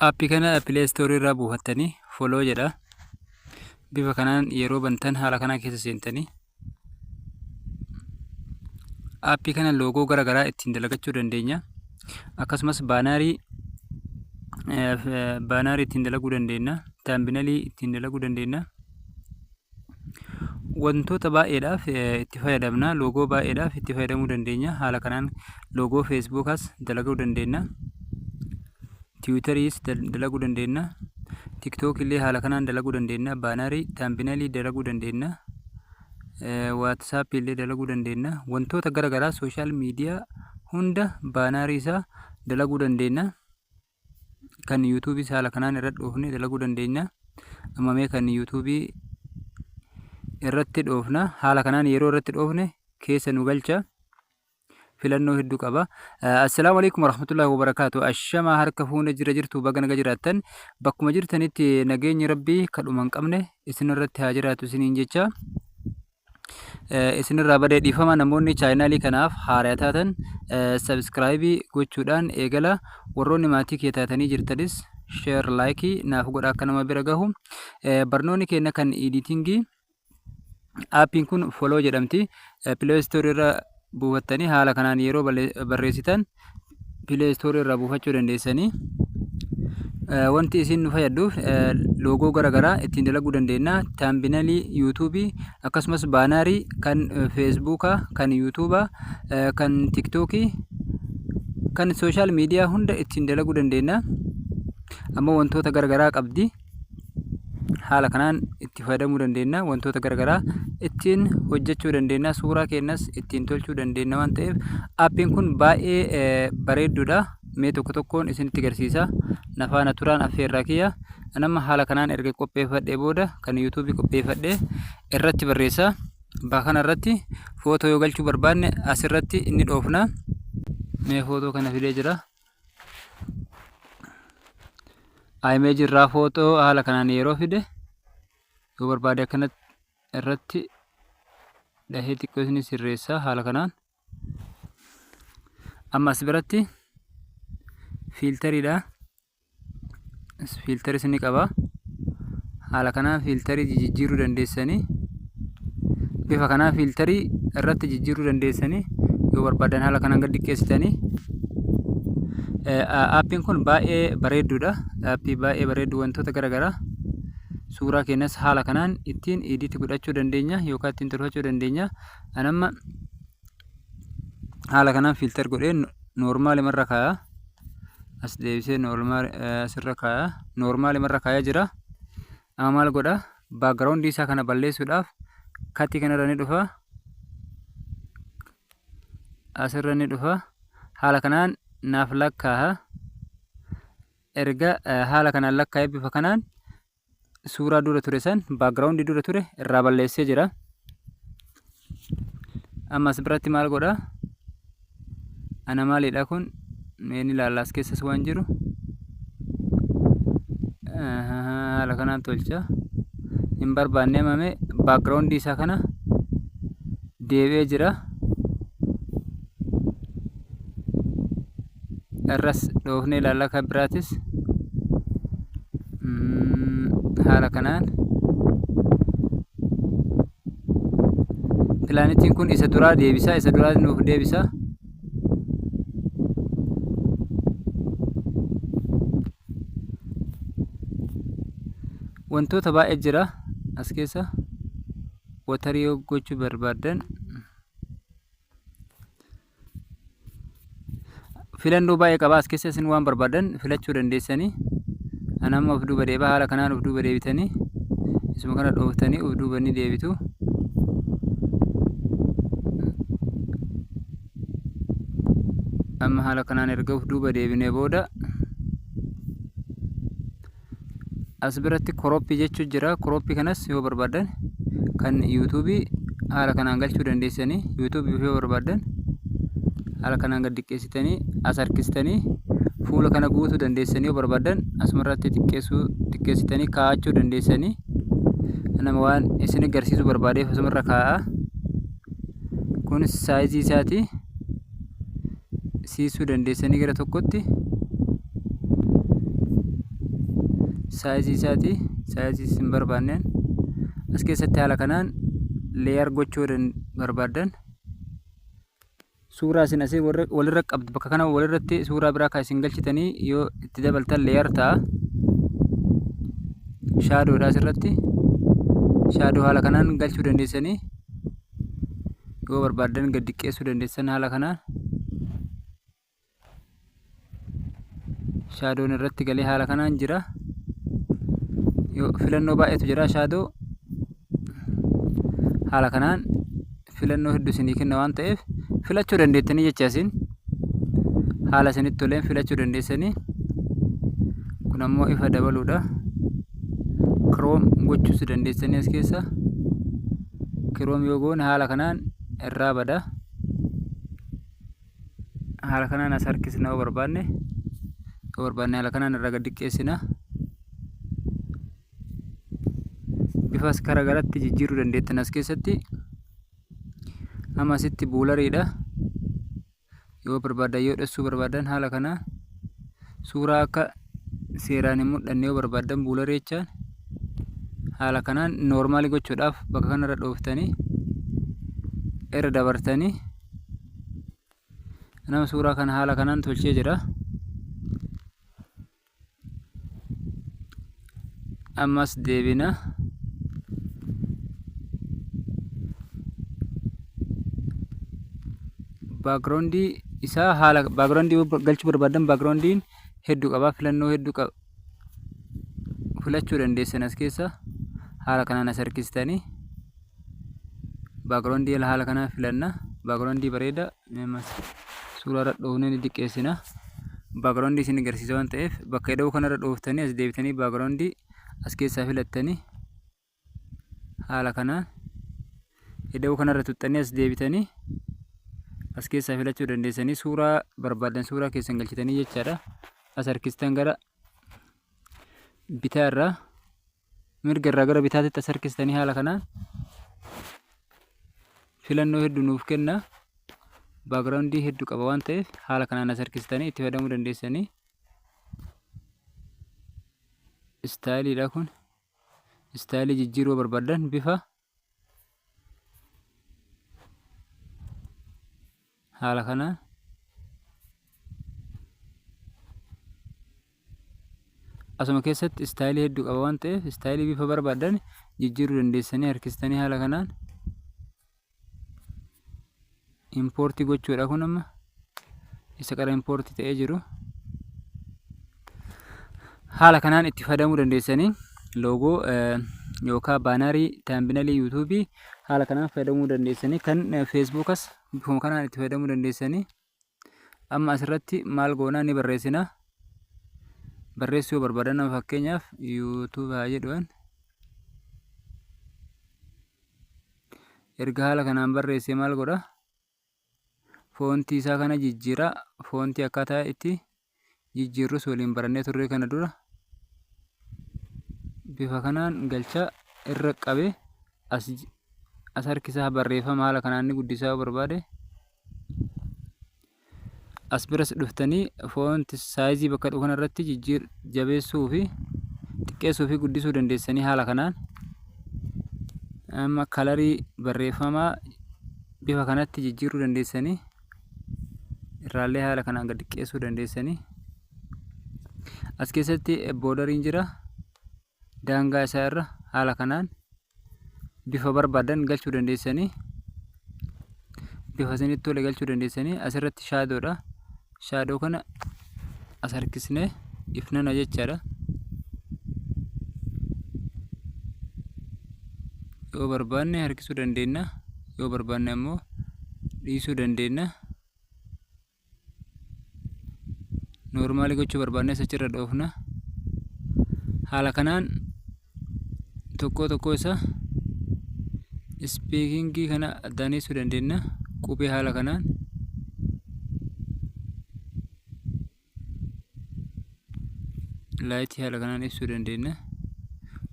Aappii kana Play Store irraa buufattanii follow jedha. Bifa kanaan yeroo bantan haala kanaa keessa seentanii aappii kana loogoo gara garaa ittiin dalagachuu dandeenya. Akkasumas baanaarii baanaarii ittiin dalaguu dandeenya. Taambinalii ittiin dalaguu dandeenya. Wantoota baay'eedhaaf itti fayyadamna. Loogoo baay'eedhaaf itti fayyadamuu dandeenya. Haala kanaan loogoo Feesbuukaas dalaguu dandeenya. Tiwiitariis dalaguu dandeenya. Tiktook illee haala kanaan dalaguu dandeenya. Baanarii, taambinalii dalaguu dandeenya. Waatsaappi illee dalaguu dandeenya. Wantoota gara garaa sooshaal miidiyaa hunda baanaarii isaa dalaguu dandeenya. Kan yuutuubiis haala kanaan irra dhoofne dalaguu dandeenya. Amma mee kan yuutuubii irratti dhoofna. Haala kanaan yeroo irratti dhoofne keessa nu galcha. Filannoo hedduu qaba. Assalaamu alaikum warahmatullahi wabarakaatu. Ashamaa harka fuune jira jirtu baga naga jiraattan. Bakkuma jirtanitti nageenyi rabbii kadhuma hin qabne isinirratti haa jiraatu isiniin jecha. Isinirraa badee dhiifama namoonni chaayinaalii kanaaf haaraa taatan sabiskiraayibii gochuudhaan eegala. Warroonni maatii kee taatanii jirtanis sheer laayikii naaf godha akka nama bira gahu. Barnoonni keenya kan idiitingii aappiin kun foloo jedhamti. Pileey istoorii irra buufattanii haala kanaan yeroo barreessitan Play Store irraa buufachuu dandeessanii. Wanti isin nu fayyadduuf loogoo gara garaa ittiin dalaguu dandeenya. Taambinalii yuutuubii akkasumas baanaarii kan feesbuukaa, kan yuutuubaa, kan tiktookii, kan sooshaal miidiyaa hunda ittiin dalaguu dandeenya. Ammoo wantoota gara garaa qabdi. Haala kanaan itti fayyadamuu dandeenya. Wantoota garagaraa ittiin hojjechuu dandeenya. Suuraa keenyas ittiin tolchuu dandeenya waan ta'eef aappiin kun baay'ee bareedduudha. Mee tokko tokkoon isinitti agarsiisa. Na faana turaan affeerraa kiyya. Nama haala kanaan erga qopheeffadhee booda kan yuutuubii qopheeffadhee irratti barreessa. Bakka kana irratti footoo yoo galchuu barbaanne asirratti inni dhoofna. Mee footoo kana fidee jira. Image irraa footoo haala kanaan yeroo fide yoo barbaade akkanatti irratti dhahee xiqqoo isin sirreessa haala kanaan. Amma as biratti fiiltariidha. Fiiltaris ni qaba. Haala kanaan fiiltarii jijjiiruu dandeessanii bifa kanaan fiiltarii irratti jijjiiruu dandeessanii yoo barbaadan haala kanaan gad xiqqeessitanii aappiin kun baay'ee bareedduudha. Aappii baay'ee bareeddu wantoota garaagaraa suuraa keenyas haala kanaan ittiin idiiti godhachuu dandeenya yookaan ittiin tolfachuu dandeenya. Anamma haala kanaan fiiltar godhee noormaali irra kaa'a. As deebisee noormaali asirra kaa'a. Noormaali irra kaa'ee jira. Amma maal godha? Baakgiraawundii isaa kana balleessuudhaaf katii kanarra ni dhufa. Asirra ni dhufa. Haala kanaan naaf lakkaa'a. Erga haala kanaan lakkaa'ee bifa kanaan suuraa dura ture san background dura ture irraa balleessee jira. Amma as biratti maal godha? Ana maalidha kun? Mee ni ilaalla as keessas waan jiru. Haala kanaan tolcha. Hin barbaanne mame background isaa kana deebi'ee jira. Irras dhoofnee ilaalla kan biraatis haala kanaan pilaanitiin kun isa duraa deebisa isa duraa nuuf deebisa. Wantoota baay'ee jira as keessa watarii yoo gochuu barbaaddan Filannoo baay'ee qaba. As keessa isin waan barbaadan filachuu dandeessanii. Ani amma of duuba deebi'a. Haala kanaan of duuba deebitanii isuma kana dhooftanii of duuba ni deebitu. Amma haala kanaan erga of duuba deebinee booda As biratti koroppi jechuu jira. Koroppi kanas yoo barbaaddan kan yuutuubii haala kanaan galchuu dandeessanii yuutuubii yoo barbaaddan haala kanaan gad xiqqeessitanii as harkistanii fuula kana guutuu dandeessanii yoo barbaaddan asumarratti xiqqeessuu xiqqeessitanii kaa'achuu dandeessanii nama waan isin agarsiisuu barbaadeef asumarra kaa'a. Kunis saayizii isaati. Siisuu dandeessanii gara tokkotti. Saayizii isaati. Saayizii isin barbaanneen as keessatti haala kanaan layer gochuu barbaaddan suuraa isin asii walirra qabdu bakka kana walirratti suuraa biraa kan isin galchitanii yoo itti dabaltan layer ta'a. Shaadoodha asirratti. Shaadoo haala kanaan galchuu dandeessanii yoo barbaaddan gad diqqeessuu dandeessan haala kanaan. Shaadoon irratti galee haala kanaan jira. Yoo filannoo baay'eetu jira shaadoo haala kanaan filannoo hedduu isinii kenna waan ta'eef filachuu dandeettanii jecha isin haala isinitti toleen filachuu dandeessanii. Kun ammoo ifa dabaluudha. Kiroom gochuus dandeessanii as keessa kiroom yoo goone haala kanaan irraa bada. Haala kanaan as harkisna yoo barbaanne, yoo barbaanne haala kanaan irraa gad diqqeessina. Bifas kara garatti jijjiiruu dandeettan as keessatti. Amma asitti buulariidha. Yoo barbaadan, yoo dhessuu barbaadan haala kanaan suuraa akka seeraan hin mul'anne yoo barbaadan buularii jechaan haala kanaan noormaalii gochuudhaaf bakka kanarra dhooftanii irra dabartanii nama suuraa kana haala kanaan tolchee jira. Ammas deebina. Baakgiraawundii isaa haala baakgiraawundii galchuu barbaadan baakgiraawundiin hedduu qaba, filannoo hedduu qaba, filachuu dandeessan as keessa haala kanaan as harkistanii baakgiraawundii haala kanaan filanna. Baakgiraawundii bareeda suuraa irra dhoofnee ni diqqeessina. Baakgiraawundii isin agarsiisa waan ta'eef bakka ida'uu kanarra dhooftanii as deebitanii baakgiraawundii as keessaa filattanii haala kanaan ida'uu kanarra tuxxanii as deebitanii as keessaa filachuu dandeessanii suuraa barbaadan suuraa keessan galchitanii jechaadha. As harkistan gara bitaa irraa mirga irraa gara bitaatitti as harkistanii haala kanaan filannoo hedduu nuuf kenna. Baakgiraawundii hedduu qaba waan ta'eef haala kanaan as harkistanii itti fayyadamuu dandeessanii. Istaayiliidha kun. Istaayilii jijjiiruu barbaadan bifa haala kanaan asuma keessatti istaayilii hedduu qaba waan ta'eef istaayilii bifa barbaadan jijjiiruu dandeessanii harkistanii haala kanaan impoortii gochuudha. Kun amma isa qara impoortii ta'ee jiru haala kanaan itti fayyadamuu dandeessanii loogoo yookaan baanarii taambinalii yuutuubii haala kanaan fayyadamuu dandeessanii, kan feesbuukas bifuma kanaan itti fayyadamuu dandeessanii. Amma asirratti maal goonaa? Ni barreessina. Barreessuu yoo barbaadan nama fakkeenyaaf yuutuub haa jedhuan. Erga haala kanaan barreessee maal godha? Foontii isaa kana jijjiira. Foontii akkaataa itti jijjiirrus waliin barannee turre kana dura. Bifa kanaan galcha irra qabe as as harkisaa barreeffama haala kanaan ni guddisaa yoo barbaade. As biras dhuftanii font saayizii bakka dhufu kanarratti jijjiir jabeessuu fi xiqqeessuu fi guddisuu dandeessanii haala kanaan. Amma kalarii barreeffamaa bifa kanatti jijjiiruu dandeessanii, irraallee haala kanaan gad xiqqeessuu dandeessanii. As keessatti boodariin jira. Daangaa isaa irra haala kanaan bifa barbaadan galchuu dandeessanii, bifa isinitti tole galchuu dandeessanii. Asirratti shaadoodha. Shaadoo kana as harkisnee ifnana jechaadha. Yoo barbaanne harkisuu dandeenya, yoo barbaanne ammoo dhiisuu dandeenya. Noormaalii gochuu barbaannes achirra dhoofna. Haala kanaan tokkoo tokkoo isaa ispiikingii kana addaan hiisuu dandeenya. Qubee haala kanaan laayitii haala kanaan ibsuu dandeenya.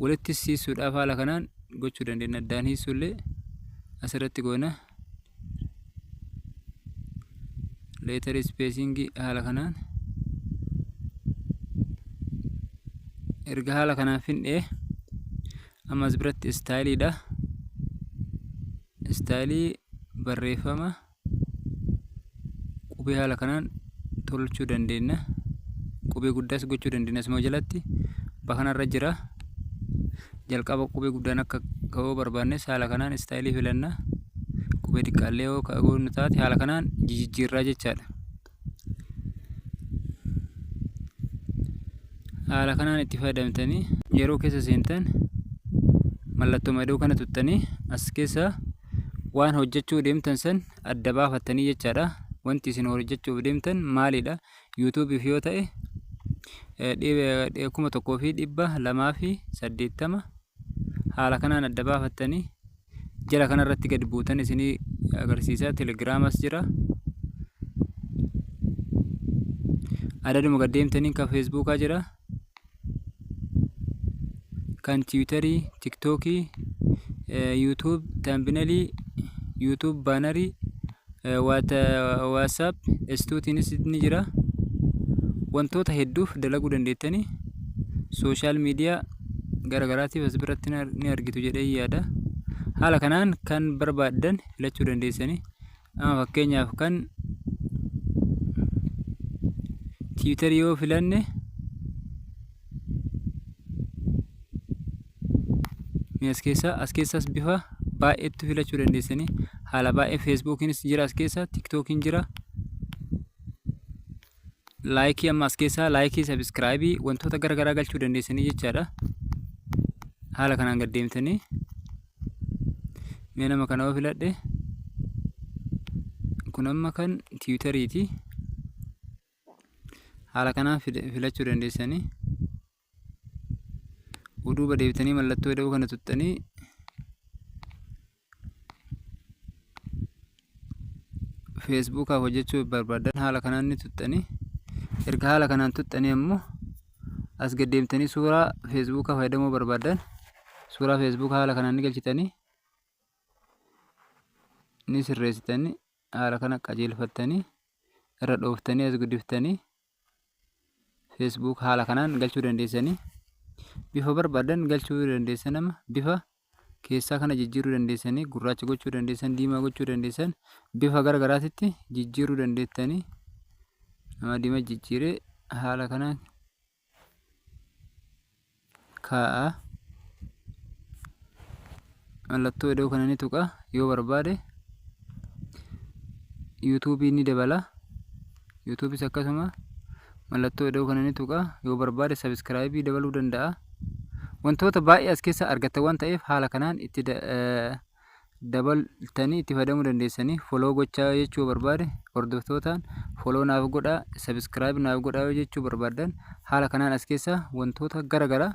Walitti siisuudhaaf haala kanaan gochuu dandeenya. Addaan hiisuullee asirratti goona. Leetar ispeesingii haala kanaan Erga haala kanaan fin'ee amma as biratti istaayiliidha. Istaayilii barreeffama qubee haala kanaan tolchuu dandeenya. Qubee guddaas gochuu dandeenya. Asuma jalatti bakanarra jira. Jalqaba qubee guddaan akka ka'uu barbaannes haala kanaan istaayilii filanna. Qubee xiqqaallee yoo ka'uu taate haala kanaan jijjiirraa jechaadha. Haala kanaan itti fayyadamtanii yeroo keessa seentan mallattoo madoo kana tuttanii as keessa waan hojjechuu deemtan san adda baafattanii jechaadha. Wanti isin hojjechuuf deemtan maalidha? YouTube'f yoo ta'e 1280 haala kanaan adda baafattanii jala kanarratti gad buutan isinii agarsiisa. Telegiraamas jira. Adaduma gad deemtaniin kan Feesbuukaa jira. Kan Tiwiitarii, Tiktookii, YouTube, Taambinalii, YouTube baanarii, WhatsApp, S2tiinis ni jira. Wantoota hedduuf dalaguu dandeettanii sooshaal miidiyaa gara garaatiif as biratti ni argitu jedhee yaada. Haala kanaan kan barbaaddan filachuu dandeessanii. Amma fakkeenyaaf kan Tiwiitarii yoo filanne mee as keessa as keessaas bifa baay'eetti filachuu dandeessanii haala baay'ee feesbuukiinis jira as keessa tiktookiin jira. Laayikii amma as keessaa laayikii sabiskiraayibii wantoota gara garaa galchuu dandeessanii jechaadha. Haala kanaan gad deemtanii mee nama kana yoo filadhe kun amma kan tiwutariiti. Haala kanaan filachuu dandeessanii. Uduuba deebitanii mallattoo ida'uu kana tuxxanii feesbuukaaf hojjechuu barbaadan haala kanaan ni tuxxanii. Erga haala kanaan tuxxanii ammoo as gad deemtanii suuraa feesbuukaa fayyadamuu barbaadan suuraa feesbuukaa haala kanaan ni galchitanii ni sirreessitanii haala kana qajeelfattanii irra dhooftanii as guddiftanii Facebook haala kanaan galchuu dandeessanii bifa barbaadan galchuu dandeessan. Nama bifa keessaa kana jijjiiruu dandeessanii, gurraacha gochuu dandeessan, diimaa gochuu dandeessan, bifa gara garaatitti jijjiiruu dandeettanii. Nama diimaa jijjiiree haala kanaan kaa'a. Mallattoo ida'uu kana ni tuqa. Yoo barbaade yuutuubii ni dabala. Yuutuubis akkasuma mallattoo ida'uu kana ni tuqa. Yoo barbaade sabiskiraayibii dabaluu danda'a. Wantoota baay'ee as keessa argatta waan ta'eef haala kanaan itti dabaltanii itti fayyadamuu dandeessanii. Foloo gochaa jechuu barbaade hordoftootaan foloo naaf godhaa, sabiskiraayib naaf godhaa yoo jechuu barbaaddan haala kanaan as keessa wantoota gara garaa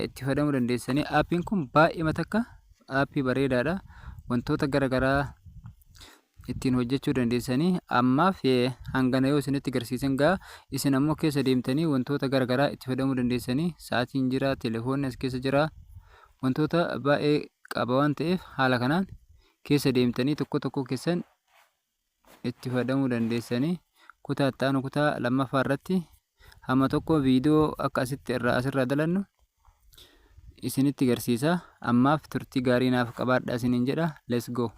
itti fayyadamuu dandeessanii. Aappiin kun baay'ee takka aappii bareedaadha. Wantoota gara garaa ittiin hojjechuu dandeessanii. Ammaaf hangana yoo isinitti garsiisan ga'a. Isin ammoo keessa deemtanii wantoota gara garaa itti fayyadamuu dandeessanii. Sa'aatiin jira, telefoonni as keessa jira, wantoota baay'ee qaba waan ta'eef haala kanaan keessa deemtanii tokko tokko keessan itti fayyadamuu dandeessanii. Kutaa itti aanu kutaa lammaffaa irratti hamma tokko viidiyoo akka asitti irraa asirraa dalannu isinitti garsiisa. Ammaaf turtii gaarii naaf qabaadhaa isiniin jedha. Let's go.